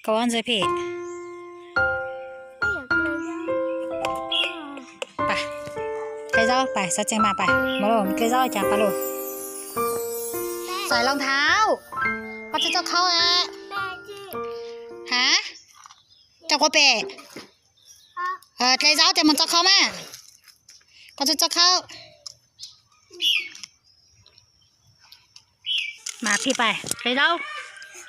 Koj ua ntxiv phim. Pais, dlej zaub pais, xav tsees mas pais, mus dlej zaub cas pais lauj. Xais loo thau, koj tsis txob khau a? Ha? Coj kuv pem. Dlej zaub ces mus txob khau mas. Koj tsis txob khau. Mas phim pais dlej zaub.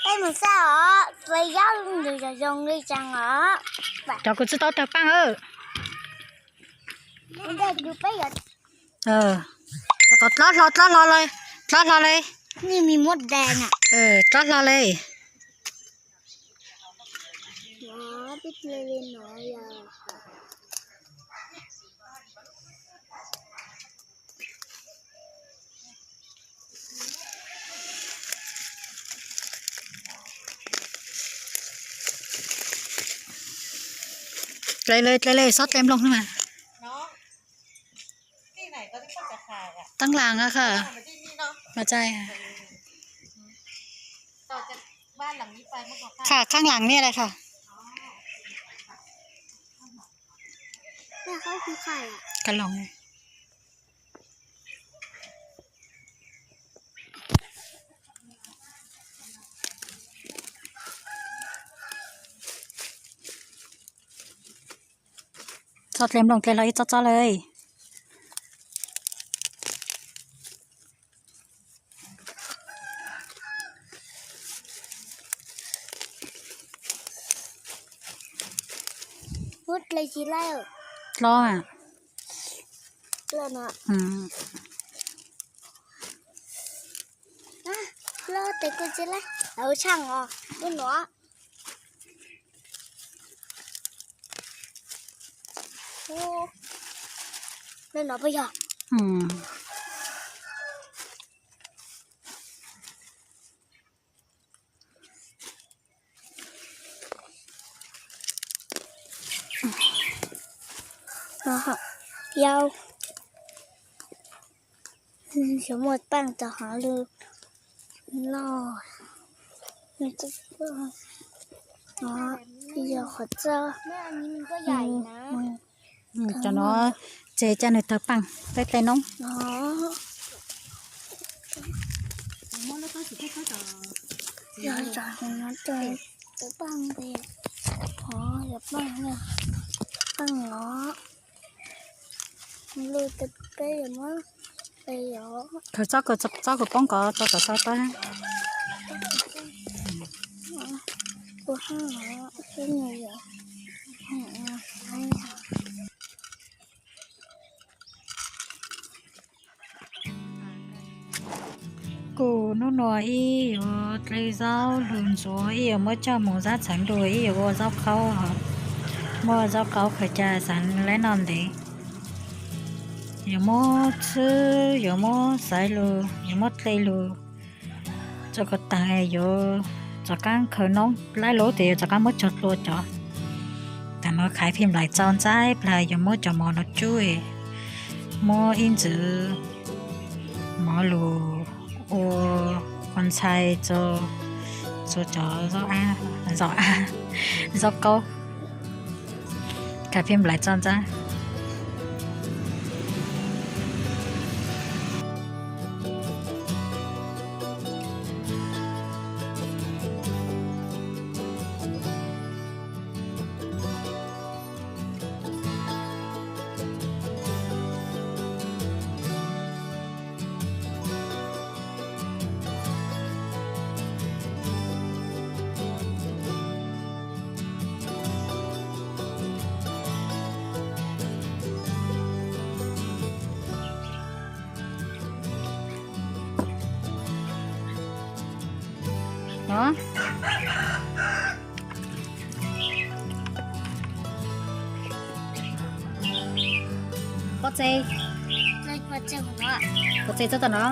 Peb mus xauj os, dlej zaub nws zoo zoo li cas os. Cov kuv tsis tau tawg paaj. Qhov dlob hlo, dlob hlo li, dlob hlo li. Dlob hlo li. Dlej li, dlej li, xob dlej nplooj xwb mas. Teeb laas a kha. Mas txaij. Kha khaab laas niaj li kha. Ka loos. Txob dlej nplooj dlej hlo ib txob txob li. Dlob a. Dlob tes kuj tsis laib, tshaj os, lub nuav. Lub nuav puas yog? Yau, xyov muaj paaj rau hauv lub loj. Yog qhov txoj. Cov no ces coj nws tawg paaj, peb dlej noob. Yog tawg paaj, paaj os. Lub peb yuav muab, peb yuav. Khaws txob kws, txob kws poob kov tso tom sab tod. Kuv hnub nuav ib yuav dlej zaub lug ntxuav, ib yuav muab coj mus zab txheev lug, ib yuav ua zaub qaub, muab zaub qaub khaws ca xav laib noj ntev. Yuav muab txhwb, yuav muab xaiv lug, yuav muab dlej lug, rua kom taag yuav rov qaab khaws noob, laib lug tes yuav rov qaab muab cog dlua cov. Taam no khaiv phim nplaim txaus ntxaib plag yuav muab cov mov no tsub, muab ib ntxwv mov lug ua, ua ntxhais rua, rua cov zaub qaub. Khaiv phim nplaim txaus ntxaib. Pob txeg, pob txeg txob tau no.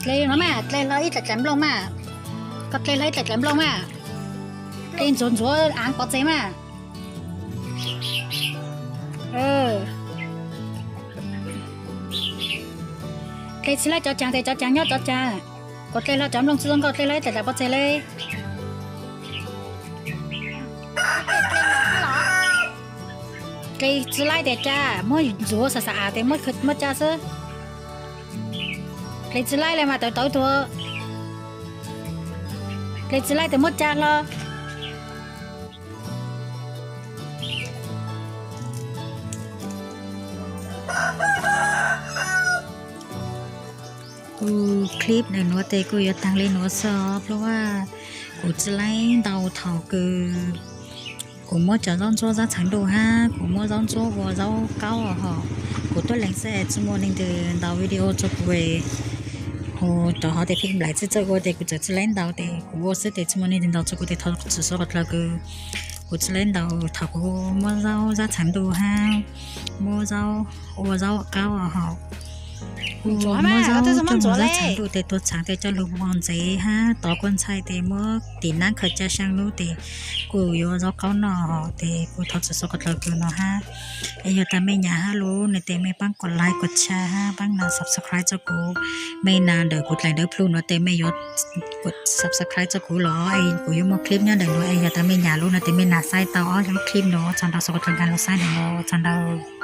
Dle no mas, dle hlo ib dlaim dlaim nplooj mas. Koj dle hlo ib dlaim dlaim nplooj mas. Dle ntxuav ntxuav aav pov txeg mas. Dle txiv laij cov caag tes cov caag nyob cov caag. Kuas dle hlo cov nplooj txwb zoo nkauj dle hlo ib tag pob txeg le. Dle txiv laij tes ca, muab ntxuav xav xav av tes muab ca xwb. Dle txiv laij le mas tawv tawv tuag. Dle txiv laij tes muab ca hlo. Kuv clip ntawm nuav tes kuv yuav taag le nuav xwb, kuv tsi laib ntau thaum kws kuv muab cov zaub ntsuab zab txheev ntuj hab kuv muab zaub ntsuab ua zaub qaub hov. Kuv tuab leeg xwb es tsi muaj leej twg ntaus video rua kuv, hu rov hov tes phim nplaim txwj txawj ua tes kuv txawm tsi laib ntaus tes kuv ua xwb tes tsi muaj leej twg ntaus rua kuv tes thov txim suav qhov dlawg kws kuv tsi laib ntaus thaum kuv muab zaub zab txheev ntuj hab muab zaub, ua zaub qaub hov. Kuv muab zaub coj mus zab txheev ntuj tes tuag txheev tes coj lug mog ntxev hab tov kua ntxhai tes muab tim nab khaws ca xyaa lub tes kuj yuav zaub qaub noj hov tes kuv thov txim suav qhov dlawg kws no hab. Es yog tas mej nyam hab lub no tes mej paab kuv like kuv share hab paab nias subscribe rua kuv. Mej nias ntawm kuv dlaim dawb plhu no tes mej yuav kuv subscribe rua kuv los es kuv yuav muaj clip nyob ntawm nuav es yog tas mej nyam lub no tes mej nias saib tau ob lub clip no. Txog ntau suav qhov dlawg nkaag lug saib ntawm nuav, txog ntau.